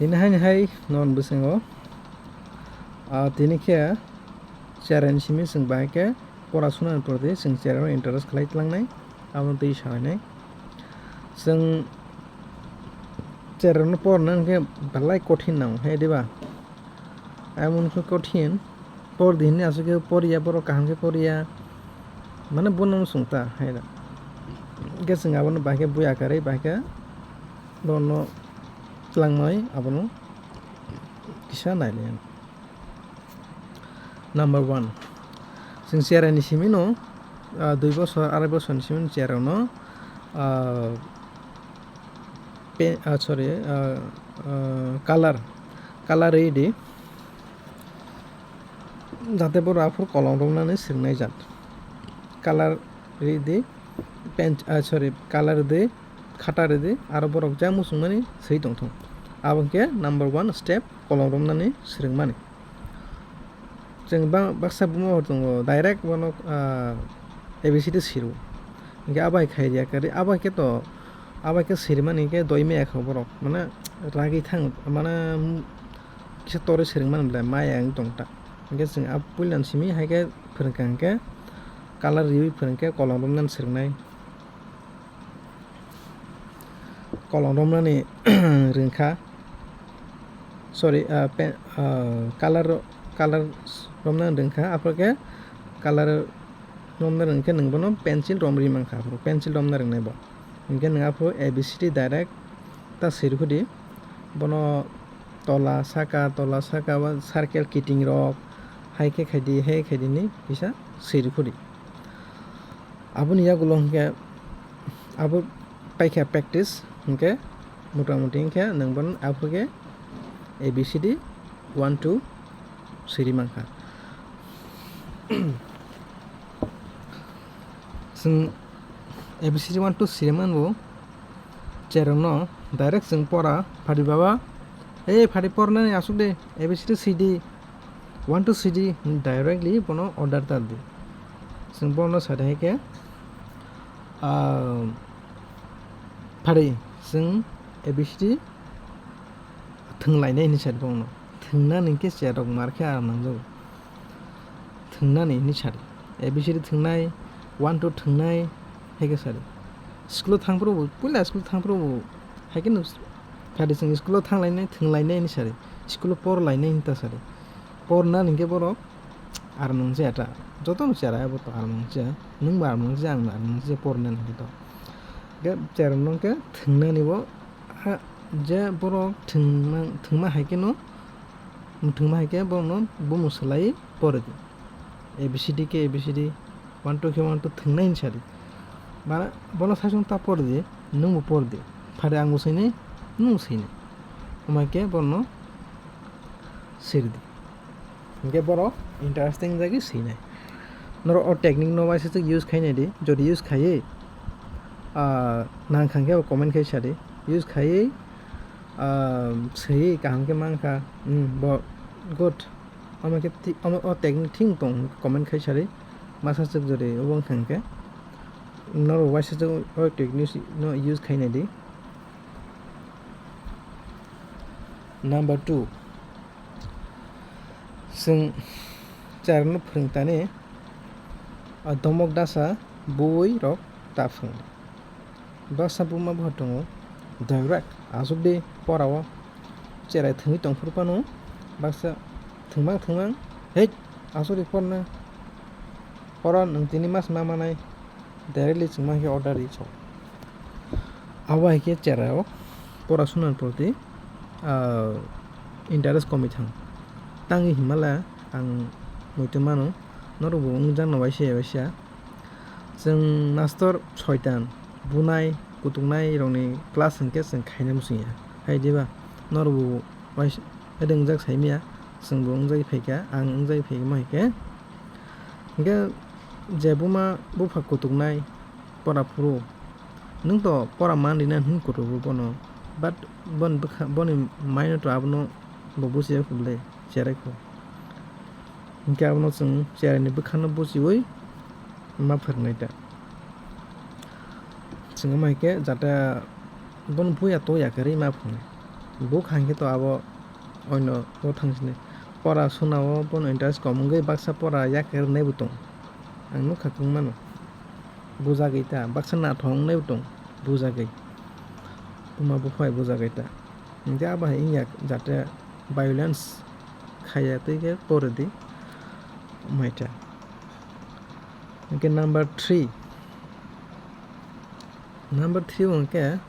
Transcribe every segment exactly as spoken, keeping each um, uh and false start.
Tini haini hai non bwskango, ah, tini khe cherai ni simi chwng bahai khe pora sunani proti chwng cherai no interest khlai tlangnai, abo twi sanai. Chwng cherai no porna hwnkhe belai kothin nango hai diba? Emon khe kothin, por di hinwi aswk khe poriya, borok kaham khe poriya, mane bono swng ta hai da. Hwnkhe chwng abono bahai khe buya karwi bahai khe bono tlangmai abono kisa nailaiya. Number one, chwng cherai ni simi no, ah, dui bosor, arai bosor ni simi no cherai no, ah, pe-, ah, sorry, ah, ah, color, color rwi di, jate borok aphuru kolom romnani swrwngnai jat. Color rwi di, pen, ah, sorry, color rwi di, khata rwi di, aro borok jang muchungmani swi tongthung. Abo hwnkhe number one step, kolom romnani swrwngmani. Chwng ba-, baksa buma bo tongo, direct bono, ah, A B C D siro. Hwnkhe abo hai khai rwya karwi, abo hai khe to, abo hai khe sirimani hwnkhe doi maya kha borok, mane ragwi thang, mane kisa torwi swrwngmani belai maya wng tong ta. Hwnkhe chwng a puila ni simi hai khe phwrwngkha hwnkhe, color riwi phwrwngkhe kolom romnani swrwngnai. Kolom romnani rwngkha, sorry, ah, pe-, ah, color, color romnani rwngkha, aphuru khe color romna rwngkhe nwng bono pencil romri mankha, aphuru pencil romna rwngnai bo. Hwnkhe nwng aphuru A B C D direct ta sirikhu di, bono tola saka, tola saka o circle kiting rok hai khe khaidi, hai khaidi hinwi kisa sirikhu di. Aboni yagulo hwnkhe abo paikha practice hwnkhe, motamuti hwnkhe nwng bono aphuru khe A B C D one two siri mankha. Chwng A B C D one two siri manbo, cherokno direct chwng pora, "Phadi baba, ei phadi pornani aswk de, A B C D sidi, one two sidi," directly bono order ta di. Chwng bono sade hai khe, ah, phadi chwng A B C D thwng lainai hinwi sadi bono. Thwngnani hwnkhe cherok mar khe aro nangjago. Thwngnani hinwi sadi. A B C D thwngnai, one two thwngnai, hai khe sadi. School-o thangphuru bo, puila school thangphuru bo, hai kheno sadi chwng school-o thang lainai, thwng lainai hinwi sadi. School-o por lainai hinwi ta sadi. Pornani hwnkhe borok aro nangjago ta. Jotono cherai abo to aro nangjago. Nwng bo aro nangjago, ang bo aro nangjago pornani hwnkhe to. Hwnkhe cherokno hwnkhe thwngnani bo Ha, je borok thwngma, thwngma hai kheno, thwngma hai khe borokno bumung swlaiwi pori di. A B C D khe A B C D, one two khe one two thwngnai hinwi sadi. Ba, bono saichung ta pori di, nwng bo pori di. Phari ang bo swinai, nwng bo swinai. Omo hai khe borokno siri di. Hwnkhe borok interesting jagwi swinai. Norok o technique no waisa se use khainai di, jodi use khaiwi, ah, nang kha khe bo comment khai sadi. Use khaiwi, ah, swiwi kaham khe mankha. Hmm, bo good. Omo khe thi-, omo o technique thik tong comment khai sadi. Masa swk jodi obo wngkha hwnkhe norok waisa se o technique no use khainai di. Number two, chwng cherokno phwrwng tani, ah, domok dasa bui rok ta phwrwng. Baksa buma bo tongo, direct aswk di pora o cherai thwngwi tongphuru phano, baksa thwngmang thwngmang, "Hei, aswk di porna, pora nwng tini mas ma manai." Directly chwngma khe order ri chok. Abo hai khe cherai o pora sunani proti, ah, interest komwi thang. Tangwi hinmale ang muitu mano, norok bo wngjakno waisa waisa. Chwng mastor soitan, bunai, kutuknai rokni class hwnkhe chwng khaina muchungya. Hai diba? Norok bo waisa wngjak saimanya, chwng bo wngjagwi phaikha, ang wngjagwi phaikha, omo hai khe. Hwnkhe je buma bupha kutuknai pora phuru, nwng to pora man rina hwn kutugo bono, but boni bwkha, boni mind o to abono bo buchiya kho bwle, cherai kho. Hwnkhe abono chwng cherai ni bwkhano buchiwi ma phwrwngnai ta. Chwng omo hai khe jata bono buya to ya kwrwi ma phwrwngnai. Buk hai khe to abo oino o thang sini. Pora suna o bono interest kom wngwi baksa pora yak rwnai bo tong. Ang nukha kwbangma no. Bujagwi ta, baksa nathok wngnai bo tong, bujagwi. Buma buphai bujagwi ta. Hingkhe abo hai wngya jate violence khaiya tei khe pore di maitha. Hingkhe number three. Number three hwnkhe,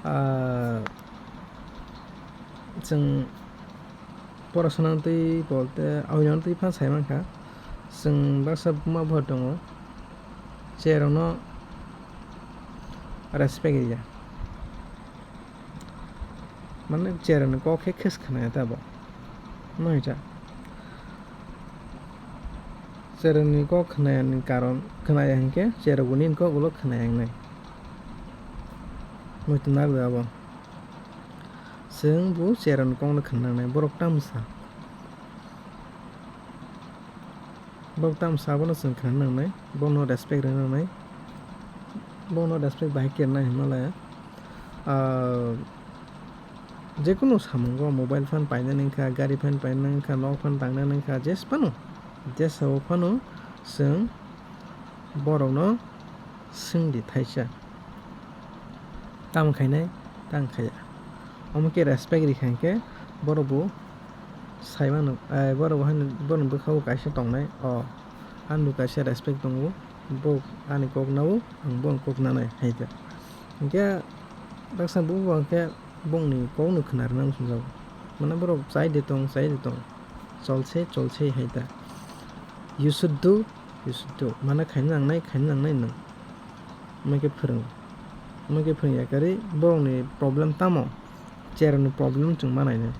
ah, chwng porasona twi bolte auyan twi phan sai mankha. Chwng baksa buma bo tongo, cherokno respect riya. Mane cherokni kok khe khis khnaya ta bo. Maitha. Cherokni kok khnayani karon, khnaya hinkhe cherokbo nini kok ulo khnaya wngnai. Muitu narwkha abo. Chwng bo cherokni kokno khna nangnai, borok tamo sa. Borok tamo sa abono chwng khna nangnai, bono respect rwna nangnai. Bono respect bahai khe rwnai hinmalaya. Ah, jekunu samungo mobile phano painani wngkha, gari phano painani wngkha, nok phano tangnani wngkha, jesphano, jesa o phano chwng borokno swngdi thaisa. Tamo khainai, tamo khaiya. Omo khe respect rikha hinkhe borok bo sai mano, eh, borok bo haino borokni bwkha o kaisa tongnai, o, ani bo kaisa respect tongo, bo ani kok nao, ang bono kok nanai hai ta. Hinkhe baksa bubo hwnkhe bongni kokno khna rwna muchungjago. Mane borok chai de tong, chai de tong, chol se, chol se hai ta. You should do, you should do. Mane khaina nangnai, khaina nangnai nwng. Omo khe phwrwng. Omo khe phwrwng ya karwi borokni problem tamo? Cherokni problem chwng ma nainai.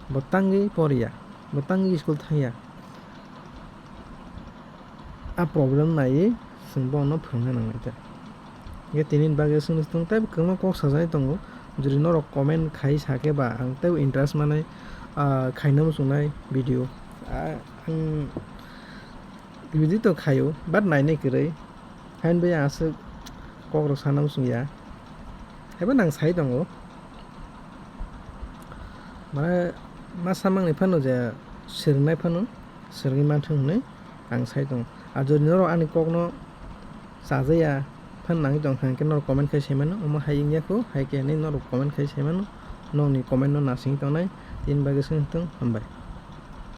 Bo tangwi poriya, bo tangwi school thangya. A problem naiwi chwng bono phwrwngna nangnai ta. Hingkhe tini bagwi chwngno tong tei kwbangma kok sajagwi tongo. Jodi norok comment khai sakhe ba ang tei interest manai, ah, khaina muchungnai video. Ah, ang video to khaio, but nainai kwrwi. Hain bai aswk kokrok sana muchung ya. Haiba nang sai tongo. Mane ma samangni phano je swrwngnai phano swrwngwi manthung hwnwi ang sai tongo. A jodi norok ani kokno chajaya phano nangwi tongkha hinkhe norok comment khai sai mano. Omo hai wngya kho, hai khe hinwi norok comment khai sai mano. Nokni comment no nasingwi tongnai. Tini bagwi swngthung, hambai.